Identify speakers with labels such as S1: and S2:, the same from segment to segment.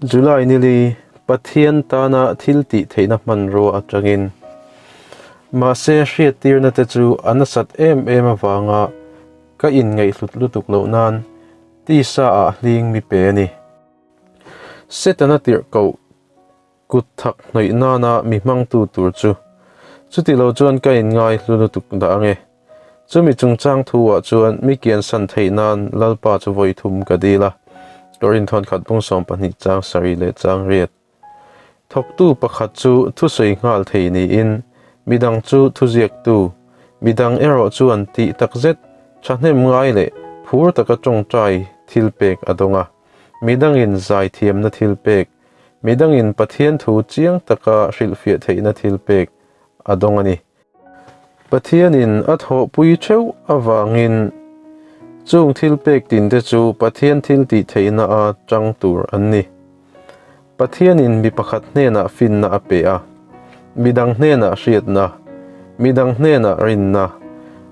S1: July nili Pathian tana thil tih theihna hmanrua atangin. Mahse hriattirna te chu a nasat em em avanga ka inngaihhlut lutuk loh nan tisa ah hling mi pe a ni. Setana tirhkoh kut thak hnawih nana mi hmangtu tur chu chuti lo chuan ka inngai hlu lutuk dah ange. Chumi chungchang thu ah chuan mi kiansan theih nan Lalpa chu vawi thum ka dil a, Korin thawnkhat bung 12 chang sarih leh chang riat. Thawktu pakhat chu thusawi nghal thei niin midang chu thuziaktu, midang erawh chuan tih takzet thahnem ngai leh phur taka tawngtai thilpek a dawng a, midangin zaithiamna thilpek, midangin Pathian thu chiang taka hrilhfiah theihna thilpek a dawng a ni. Pathianin a thawhpui theuh avangin chung thilpek tinte chu Pathian thil tih theihna a tang tur an ni. Pathianin mi pakhat hnenah finna a pe a, midang hnenah hriatna, midang hnenah rinna,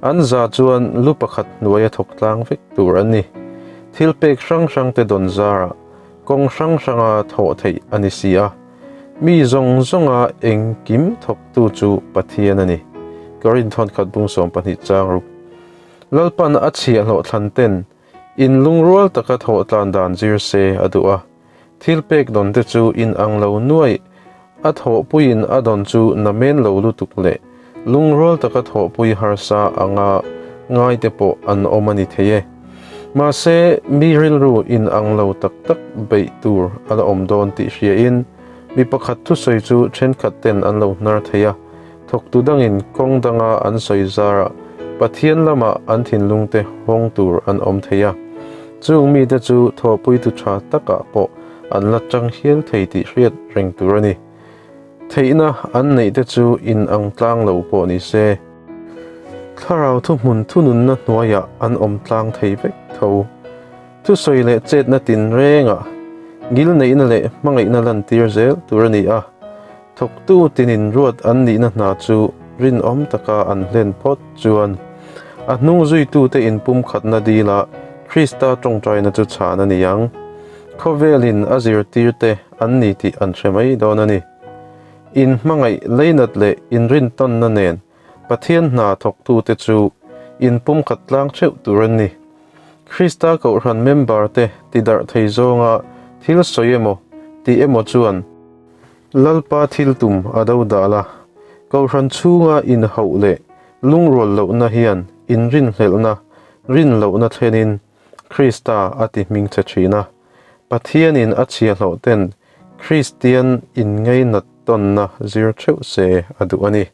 S1: an za chuan lu pakhat hnuaia thawk tlang vek tur an ni. Thilpek hrang hrangte dawn zarah kawng hrang hranga thawh theih a ni si a, mi zawng zawnga engkim thawktu chu Pathian a ni. Korinth khat bung 12 chang ruk. Lalpan a chhiahhlawh thlan ten in lungrual taka thawh tlan dan zir se a duh a, thil pek dawn te chu in ang lo nuai a thawhpuiin a dawn chu namen lo lutuk leh lungrual taka thawhpui harsa anga ngai te pawh an awm a ni thei e. Mahse, mi rilru in ang lo tak tak beih tur a la awm dawn tih hriain mi pakhat thusawi chu thenkhat ten an lo hnar thei a, thawktu dangin kawng danga an sawi zarah Pathian lamah an thinlung te hawng tur an awm thei a. Chung mite chu thawhpuitu tha takah pawh an la tang hial thei tih hriat reng tur a ni. Theihna an neih te chu in ang tlang lo pawh ni se. Thlarau thuhmun thununna hnuaiah an awm tlang thei vek tho. Thusawi leh chetna tin rengah ngil neihna leh hmangaihna lantir zel tur a ni a. Thawktu tinin ruat an nihna hna chu rinawm taka an hlen phawt chuan a hnung zuitute inpumkhatna dila Krista tawngtaina chu chhan a ni ang. Khawvelin a zirtirte an ni tih an hre mai dawn a ni. In hmangaih leinat leh inrintawnna nen Pathian hna thawktute chu inpumkhat tlang theuh tur an ni. Krista Kohhran member te tidarh thei zawnga thil sawi emaw tih emaw chuan Lalpa thil tum a do dah la. Kohhran chhunga inhauh leh lungrual lohna hian inrinhlelhna, rin lohna thlenin Krista a ti hming che thin a. Pathianin a chhiahhlawh ten Kristian inngainat tawnna zir theuh se a duh a ni.